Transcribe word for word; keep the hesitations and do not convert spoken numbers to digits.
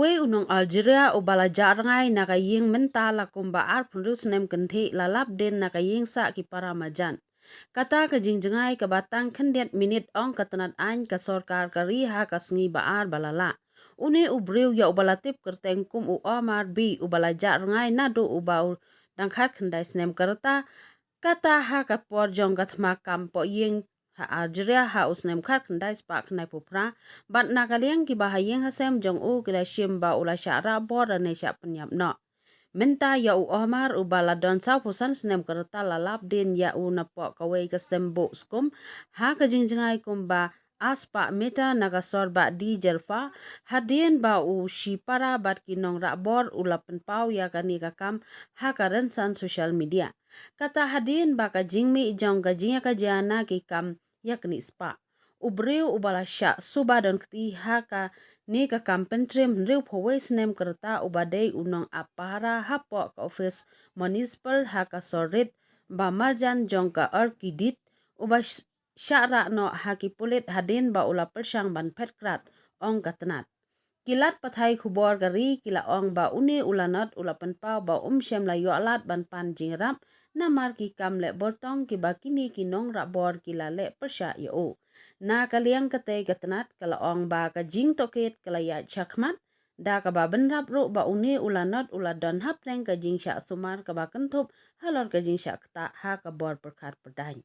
Uwei u nong Algeria uba la jah rngai na ka ïing mynta la kumba arphew snem kynthih la lap dien na ka ïing sah ki para marjan. Kata ka jingjngai kaba tang khyndiat minit, ong ka tnat aiñ ka sorkar ka ri ha ka sngi ba ar ba la lah. Une u briew ïa uba la tip kyrteng kum u Omar B uba la jah rngai naduh uba u dang khatkhyndai snem ka rta, kata ha ka por jong ka thma kam poh ïing ha Algeria ha u snem khatkhyndai spah khyndaiphew phra, bad na ka liang kiba ha ïing ha sem jong u ki la shim ba u la shah rah bor lane shah pynïap noh. Mynta ïa u Omar uba la don sawphew san snem ka rta la lap dien ïa u napoh kawei ka sem buh skum ha ka jingjngai kumba ar spah meter na ka sor Bah Djerfa, hadien ba u shipara bad ki nongrah bor u la pynpaw ïa kane ka kam ha ka rynsan social media. Kata hadien ba ka jingmih jong ka jingïakajia na ki kam ïaknieh spah. U briew uba la shah suba don kti ha kane ka kam pyntriem hynriewphew wei snem ka rta uba dei u nongap pahara hapoh ka office municipal ha ka sor rit ba marjan jong ka Arquidit, uba sh-, shah rah noh ha ki pulit hadien ba u la pyrshang ban phet krad, ong ka tnat. Ki lad pathai khubor ka ri ki la ong ba une u lanot u la pynpaw ba um shym la ïoh lad ban pan jingïarap namar ki kam leh bor tong kiba kine ki nongrah bor ki la leh pyrshah ïa u. Na ka liang katei ka tnat ka la ong ba ka jingtohkit ka la ïaid shakhmat da kaba bynrap ruh ba une u lanot u la don hapdeng ka jingshah sumar kaba kynthup halor ka jingshah ktah ha ka bor pyrkhat pyrdaiñ.